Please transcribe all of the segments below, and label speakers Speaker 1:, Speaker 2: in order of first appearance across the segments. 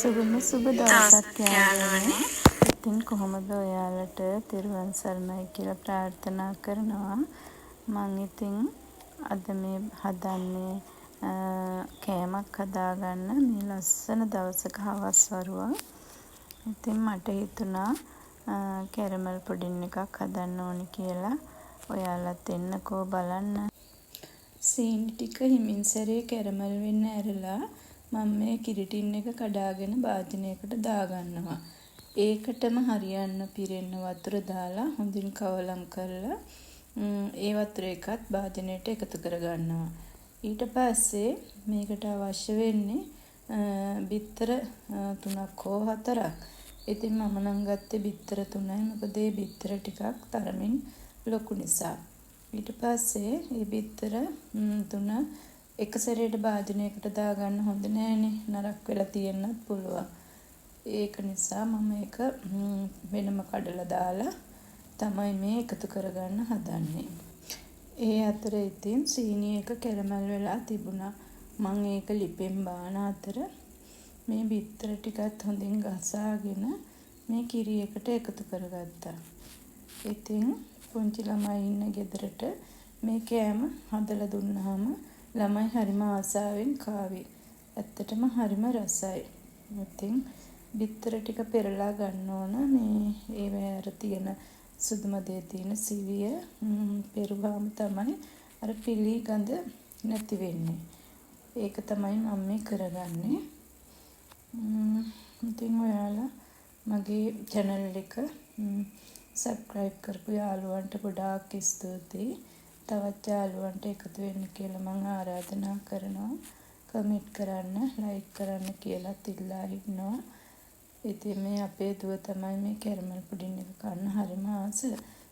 Speaker 1: සුබම සුබ දවසක් යාළුවනේ. ඉතින් කොහොමද ඔයාලට තෙරුවන් සරණයි කියලා ප්‍රාර්ථනා කරනවා. මං ඉතින් අද මේ හදන්නේ කෑමක් හදාගන්න මේ ලස්සන දවසක හවස් වරුවක්. ඉතින් මට හිතුණා කැරමල් පුඩින් එකක් හදන්න ඕනි කියලා. ඔයාලත් එන්නකෝ බලන්න. සීනි ටික හිමින් සැරේ කැරමල් වෙන්න ඇරලා මම මේ කිරි ටින් එක කඩාගෙන භාජනයකට දාගන්නවා. ඒකටම හරියන්න පිරෙන්න වතුර දාලා හොඳින් කවලම් කරලා ඒ වතුර එකත් භාජනයට එකතු කරගන්නවා. ඊට පස්සේ මේකට අවශ්‍ය වෙන්නේ බිත්තර තුනක් හෝ හතරක්. ඉතින් මම නම් ගත්තේ බිත්තර තුනයි. මොකද ඒ බිත්තර ටිකක් තරමින් ලොකු නිසා. ඊට පස්සේ ඒ බිත්තර තුන එක සැරේට භාජනයකට දාගන්න හොඳ නෑනේ. නරක් වෙලා තියෙන්නත් පුළුවන්. ඒක නිසා මම ඒක වෙනම කඩලා දාලා තමයි මේ එකතු කරගන්න හදන්නේ. ඒ අතර ඉතින් සීනි එක කැරමල් වෙලා තිබුණා. මං ඒක ලිපෙන් බාන අතර මේ බිත්තර ටිකත් හොඳින් ගසාගෙන මේ කිරි එකට එකතු කරගත්තා. ඉතින් පුංචි ළමයි ඉන්න ගෙදරට මේ කෑම හදලා දුන්නාම ළමයි හරිම ආසාවෙන් කාවි. ඇත්තටම හරිම රසයි. ඉතින් බිත්තර ටික පෙරලා ගන්න ඕන. මේ ඒවැ අර තියෙන සුදු මදේ තියෙන සිවිය පෙරුවාම තමයි අර පිලි ගඳ නැති වෙන්නේ. ඒක තමයි මම මේ කරගන්නේ. ඉතින් ඔයාලා මගේ චැනල් එක සබ්ස්ක්‍රයිබ් කරපු යාළුවන්ට ගොඩාක් ස්තුතියි. තවත් යාළුවන්ට එකතු වෙන්න කියලා මං ආරාධනා කරනවා. කමෙන්ට් කරන්න, ලයික් කරන්න කියලත් ඉල්ලා හිටිනවා. ඉතින් මේ අපේ දුව තමයි මේ කැරමල් පුඩින් එක කන්න හරිම ආස.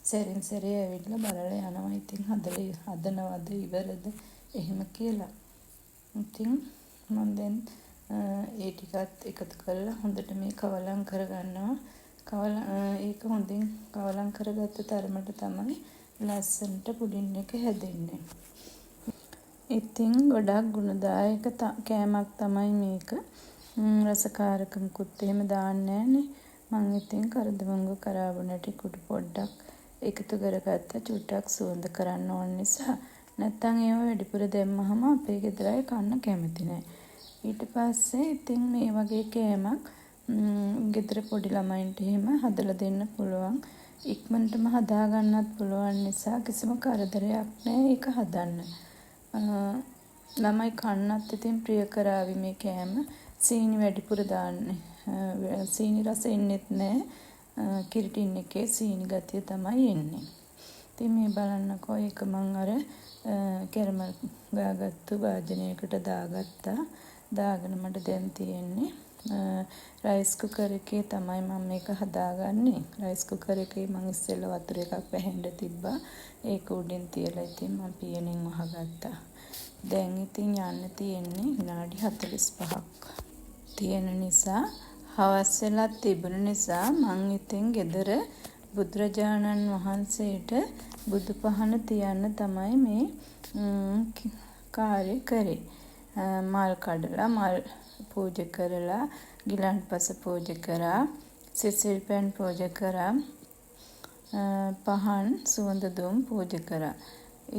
Speaker 1: සැරින් සැරේ ඇවිල්ලා බලලා යනවා ඉතින් හදලා හදනවද ඉවරද එහෙම කියලා. ඉතින් මං දැන් ඒ ටිකත් එකතු කරලා හොඳට මේ කවලම් කරගන්නවා. ඒක හොඳින් කවලම් කරගත්ත තරමට තමයි ලස්සනට පුඩින් එක හැදෙන්නේ. ඉතින් ගොඩක් ගුණදායක කෑමක් තමයි මේක. රසකාරක මුකුත් එහෙම දාන්නේ නෑනේ. මං ඉතින් කරදවංගු කරාබු නැටි කුඩු පොඩ්ඩක් එකතු කරගත්තා චුට්ටක් සුවඳ කරන්න ඕන නිසා. නැත්තම් ඒවා වැඩිපුර දැම්මහම අපේ ගෙදර අය කන්න කැමති නෑ. ඊට පස්සේ ඉතින් මේ වගේ කෑමක් ගෙදර පොඩි ළමයින්ට එහෙම හදලා දෙන්න පුළුවන්. ඉක්මනටම හදාගන්නත් පුළුවන් නිසා කිසිම කරදරයක් නෑ ඒක හදන්න. ළමයි කන්නත් ඉතින් ප්‍රිය කරાવી මේ කෑම. සීනි වැඩිපුර දාන්නේ. සීනි රස එන්නෙත් නෑ. කිරි ටින් එකේ සීනි ගතිය තමයි එන්නේ. ඉතින් මේ බලන්නකෝ ඒක මං අර කැරමල් ගාගත්තු භාජනයකට දාගත්තා. දාගෙන මට දැන් තියෙන්නේ රයිස් කුකර් එකේ තමයි මම මේක හදාගන්නේ. රයිස් කුකර් එකේ මං ඉස්සෙල්ලා වතුර එකක් වැහෙන්න තිබ්බා. ඒක උඩින් තියලා ඉතින් මං පියනෙන් වහගත්තා. දැන් ඉතින් යන්න තියෙන්නේ විනාඩි 45ක් තියෙන නිසා, හවස් වෙලත් තිබුණ නිසා මං ඉතින් ගෙදර බුදුරජාණන් වහන්සේට බුදු පහන තියන්න තමයි මේ කාර්ය කරේ. මල් කඩලා මල් පූජා කරලා, ගිලන්පස පූජා කරා, සිසිල් පැන් පූජා කරා, පහන් සුවඳ දුම් පූජා කරා.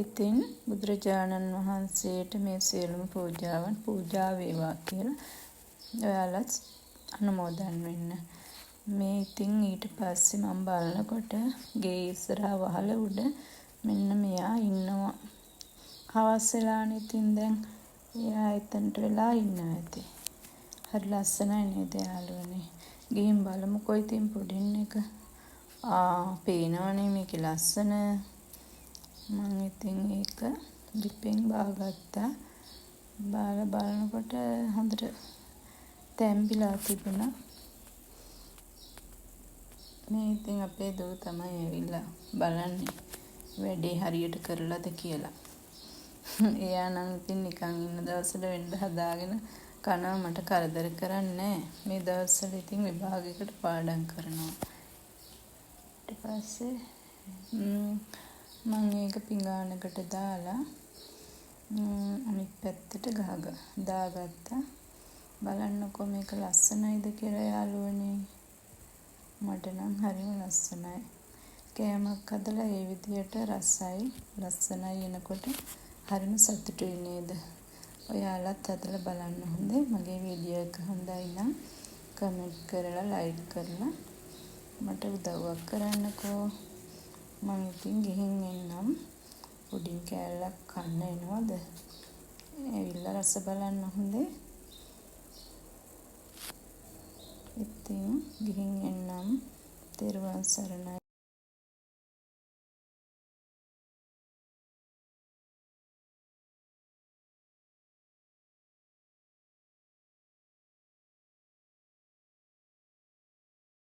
Speaker 1: ඉතින් බුදුරජාණන් වහන්සේට මේ සියලුම පූජාවන් පූජා වේවා කියලා ඔයාලත් අනුමෝදන් වෙන්න. මේ ඉතින් ඊට පස්සේ මම බලනකොට ගේ ඉස්සරහා වහල උඩ මෙන්න මෙයා ඉන්නවා. හවස් වෙලානේ ඉතින් දැන් එයා එතනට වෙලා ඉන්නවා ඇති. හරි ලස්සනයි නේද යාළුවනේ? ගිහින් බලමුකෝ ඉතින් පුඩින් එක. ආ, පේනවනේ මේකේ ලස්සන. මං ඉතින් ඒක ලිපෙන් බාගත්තා. බාලා බලනකොට හොඳට තැම්බිලා තිබුණා. මේ ඉතින් අපේ දුව තමයි ඇවිල්ලා බලන්නේ වැඩේ හරියට කරලාද කියලා. එයා නම් ඉතින් නිකන් ඉන්න දවස්වල වෙන්න හදාගෙන කනවා, මට කරදර කරන්නේ නෑ. මේ දවස්වල ඉතින් විභාගයකට පාඩම් කරනවා. ඊට පස්සේ මං ඒක පිඟානකට දාලා අනිත් පැත්තට දාගත්තා. බලන්නකෝ මේක ලස්සනයිද කියලා යාළුවනේ. මට නම් හරිම ලස්සනයි. කෑමක් හදලා ඒ විදියට රසයි ලස්සනයි එනකොට හරිම සතුටුයි නේද? ඔයාලත් හදලා බලන්න හොඳේ. මගේ වීඩියෝ එක හොඳයි නම් කමෙන්ට් කරලා ලයික් කරලා මට උදව්වක් කරන්නකෝ. මං ඉතින් ගිහින් එන්නම්. පුඩින් කෑල්ලක් කන්න එනවද? ඇවිල්ලා රස බලන්න හොඳේ. ඉතින් ගිහින් එන්නම්. තෙරුවන් සරණයි.